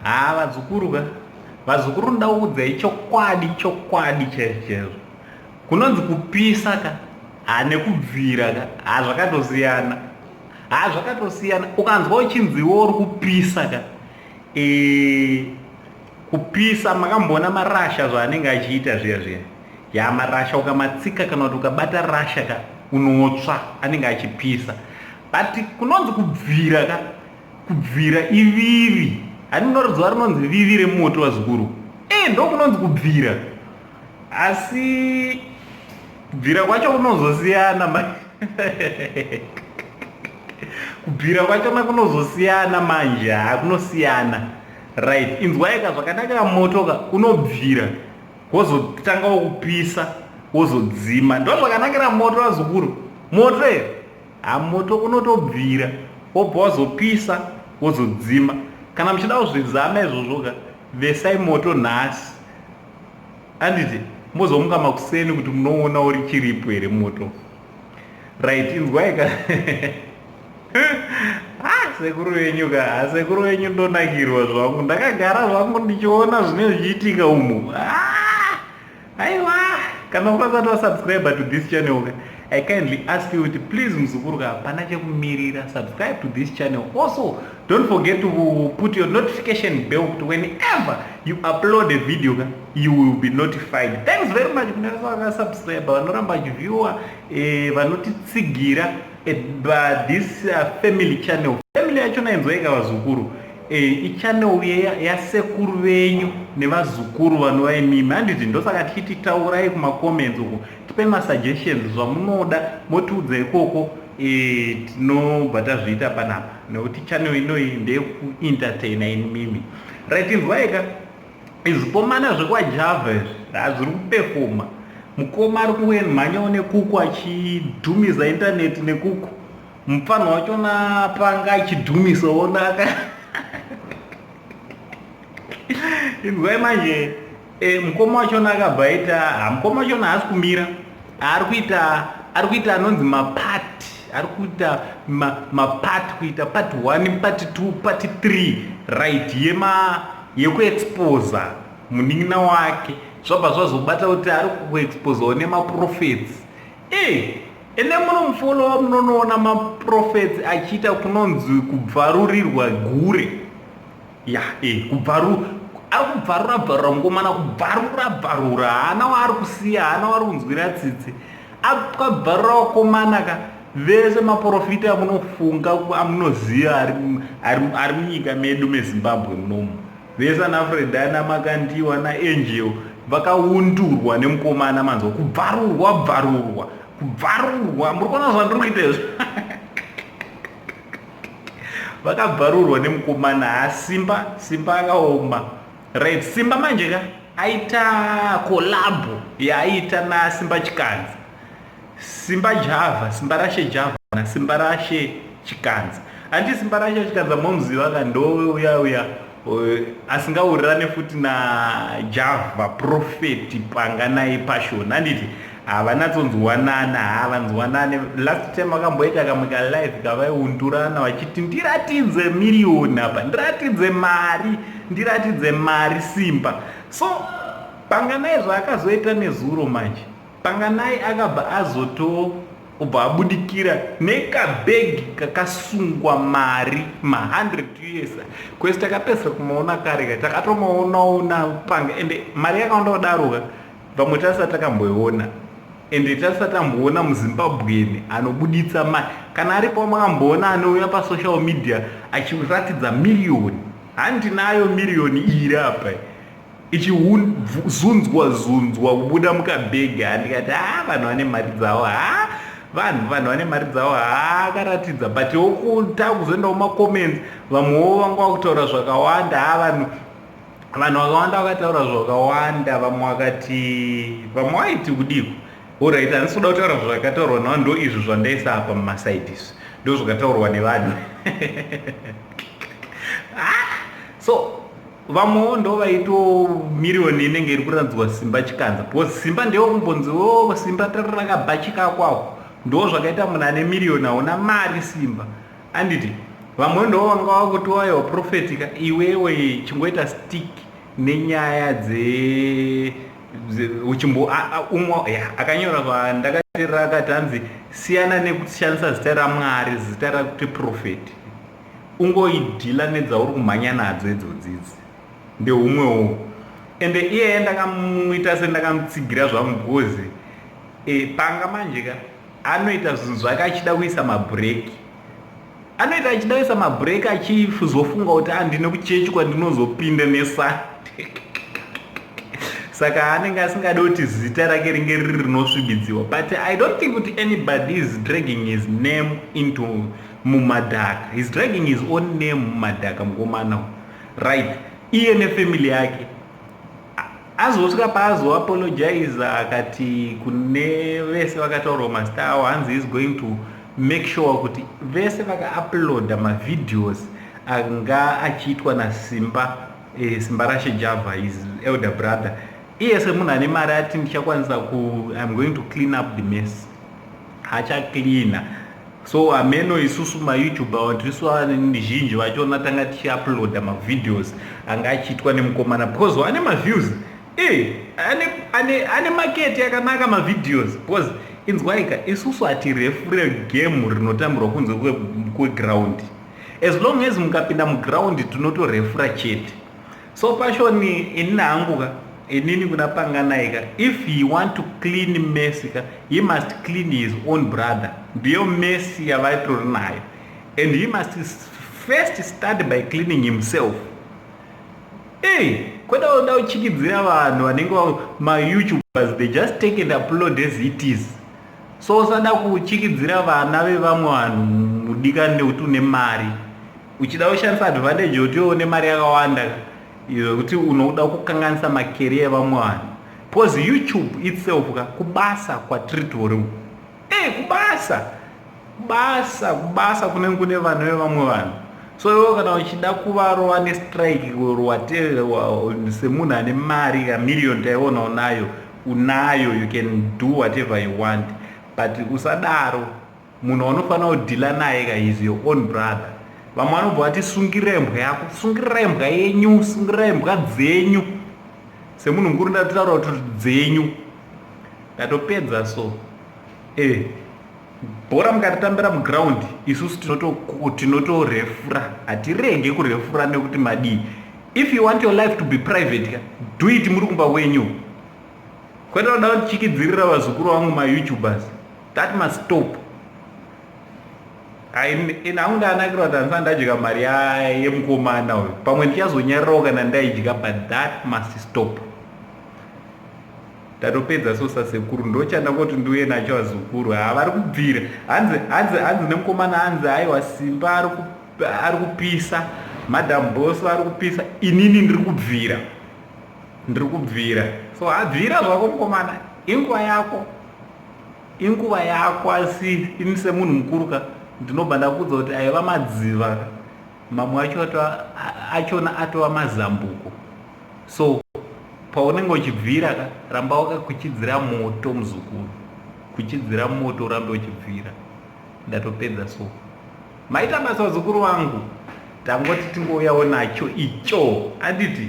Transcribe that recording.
Haa vazukuru ka vazukuru ndaudzai chokwadi chokwadi chaizvo chaizvo kunonzi kupisa ka ha nekubvira ka ha zvakatosiyana ha zvakatosiyana ukanzwa uchinziwo uri kupisa ka e, kupisa makamboona marasha zvaanenge achiita zviya zviya ya marasha ukamatsika kana kuti ukabata rasha ka unotsva anenge achipisa but kunonzi kubvira ka Kubvira ivivi. Hani munoriziva rinonzi vivi remoto vazukuru? Eh, ndokunonzi kubvira. Asi kubvira kwacho kunozosiyana ma kubvira kwachona kunozosiyana manje haa kunosiyana right inzwaika zvakanakira moto ka unobvira wozotangawo kupisa wozodzima ndozvakanakira moto vazukuru moto here Ha moto unotobvira wobva wazopisa wozodzima. Kana muchida kuzvizama izvozvo ka vesai moto nhasi anditi mozomuka makuseni kuti munoona uri chiripo here moto. Right inzwai ka ah, sekuru venyu ka ah, sekuru venyu ndonakirwa zvangu ndakagara zvangu ndichiona zvinenge zvichiitika umu ah! Aiwa, kana usati wasubscribe to this channel ka, I kindly ask you kuti please muzukuru ka hapana chekumirira, subscribe to this channel. Also, don't forget to put your notification bell kuti whenever you upload a video ka, you will be notified. Thanks very much kune vese vakasubscribe, vanoramba vachiviewer, eh, vanotitsigira at this family channel. Family yachona inzwaika vazukuru. Eh, ichannel yasekuru venyu nevazukuru vanova imimi handiti ndosaka tichiti taurai kumacomments uko tipe masuggestions zvamunoda motiudza ikoko e, tinobva tazviita panapa nekuti channel inoyi ndeyekuentertaina imimi right inzwaika izvikomana zvekwajava izvi hazviri kupefoma mukoma ari kumhanyawo nekuku achidhumiza intaneti nekuku Mupfanha wachona panga achidhumisa onaka. Inzwai manje e, mukoma wachona akabva aita ha mukoma wachona haasi kumira ari kuita ari kuita anonzi mapati ari kuita mapati ma kuita part 1 part 2 part 3 right yema yekuexposa munin'ina wake zvabva zvazobata kuti ari kuexposawo nemaprofets e eh, Ende munomufollowa munonoona maprophets achiita kunonzi kubvarurirwa gure ya e kubvaru ari kubvarura bvarura mukomana kubvarura bvarura haana waari kusiya haana waari kunzwira tsitsi akabvarura vakomana ka vese maprofita amunofunga amunoziva ari munyika medu mezimbabwe munomu Vese ana Fred ana Makandiwa ana Angel vakaundurwa nemukomana manzwa kubvarurwa bvarurwa kubvarurwa muri kuona zvandiri kuita izvo vakabvarurwa nemukomana ha simba simba akaoma right simba manje ka aita kolabho yaaita nasimba chikanzi Simba Java, Simba Rashe Java na Simba Rashe Chikanza. Anti Simba Rashe Chikanza momuziva ka ndo uya uya asingawirirane futi na Java Prophet Panganai Passion. Anditi havanatsonzwanana havanzwanane. Last time vakamboita kamwe ka live kavaiundurana vachiti ndiratidze miriyoni apa, ndiratidze mari, ndiratidze mari Simba. So Panganai zvaakazoita nezuro manje Panganai akabva azoto obva abudikira nekabhegi kakasungwa mari ma100 us kwese takapedzisira kumaona kare ka takatomaonaona panga ende mari yakawanda kudaroka vamwe tasati takamboiona ende tasati tamboona muzimbabweni anobuditsa mari kana aripo makamboona anouya pasocial media achiratidza miriyoni handinayo miriyoni iri apa ichizunzwa zunzwa kubuda mukabhegi handikati ha vanhu vane mari dzavo ha vanhu vanhu vane mari dzavo ha akaratidza but takuzoendawo macomments vamwewo vanga vakutaura zvakawanda ha vanhu vanhu vakawanda vakataura zvakawanda vamwe vakati vamwe vaiti kudiko orit handisi kuda kutaura zvakataurwa navanhu ndo izvo zvandaisa apa mumasaidi izvi ndo zvakataurwa nevanhu ah, so Vamwewo ndovaito miriyoni inenge iri kuratidzwa Simba Chikanza because Simba ndewekumbonzi o oh, Simba rakabhachika kwako ndo zvakaita munhu ane miriyoni hauna mari Simba anditi Vamwe ndo vanga vakuti waiwa prophet ka, iwewe chingoita stick nenyaya dze uchimbo umwe ya akanyora zvandakateerera, akati hanzi siyana nekushandisa zita raMwari, zita rakuti prophet, ungoidhila nedzauri kumhanya nadzo idzodzidzi. Ndeumwewo ende iyeye ndakamuita sendakamutsigira zvangu because panga manje ka anoita zvinhu zvake achida kuisa mabhureki, anoita achida kuisa mabhureki, achizofunga kuti handine kuchechi kwandinozopinda neSunday, saka anenge asingadi kuti zita rake ringe riri rinosvibidziwa. But I don't think kuti anybody is dragging his name into mumadhaka. He's dragging his own name mumadhaka, mukomana, right? Iye nefamily yake. Azosvika paazoapologiza akati kune vese vakataurwa mazita avo, hanzi is going to make sure kuti vese vakauploada mavideos anga achiitwa naSimba, Simba Rashe Java, his elder brother, iye semunhu ane mari ati ndichakwanisa ku I'm going to clean up the mess. Hachacleana. So hameno isusu maYouTuber tisu zhinji vachona tanga tichiuploada mavideos anga achiitwa nemukomana because ane maviews, ane market yakanaka mavideos, because inzwaika, isusu hatirefure game rinotambirwa kunze kweground. As long as mukapinda muground, tinotorefura chete. So Passion, inini hangu ka, inini kuna Panganai ka, if he want to clean mess ka, he must clean his own brother. Ndiyo mess yavaitori nayo, and he must first start by cleaning himself. Ei, kweda kuda kuchikidzira vanhu vanenge maYouTubers, they just take and upload as it is. So usada kuchikidzira vana vevamwe vanhu, mudikani, nekuti une mari, uchida kushandisa advantage yekuti une mari yakawanda, yekuti unoda kukanganisa macareer evamwe vanhu, because YouTube itself ka kubasa kwatiri tori. E, kubasa, kubasa, kubasa kunenge kune vanhu vevamwe vanhu. So iwo kana uchida kuvarova nestrike, semunhu ane mari kamiliyoni taiona unayo, unayo, you can do whatever you want, but usadaro. Munhu waunofanira kudhila naye ka is your own brother. Vamwe vanobva vati sungirira imbwa yako, sungirira imbwa yenyu, sungirira imbwa dzenyu. Semunhu mukuru ndatotaura kuti dzenyu. Ndatopedza. So bhora mukatitambira muground, isusu tinotorefura, hatirege kurefura nekuti madii. If you want your life to be private ka, do it muri kumba kwenyu, kwete kuda kuchikidzirira vazukuru vangu maYouTubers. That must stop. Ini hangu ndanakirwa kuti handisati ndadya mari yemukomana uyu. Pamwe ndichazonyarirawo kana ndaidya, but that must stop. Ndatopedza. So sasekuru ndochanda kuti ndiuye nacho. Vazukuru havari kubvira. Hanzi, hanzi, hanzi nemukomana, hanzi aiwa, Simba ari kupisa, Madam Boss vari kupisa, inini ndiri kubvira, ndiri kubvira. So abvira zvako mukomana, inguva yako, inguva yako. Asi ini semunhu mukuru ka, ndinobva ndakudza kuti aiva madziva mamwe acho achona atova mazambuko. So paunenge uchibvira ka, ramba wakakuchidzira moto, muzukuru, kuchidzira moto, urambe uchibvira. Ndatopedza. So maita basa, vazukuru vangu. Tangoti tingouyawo nacho icho, anditi?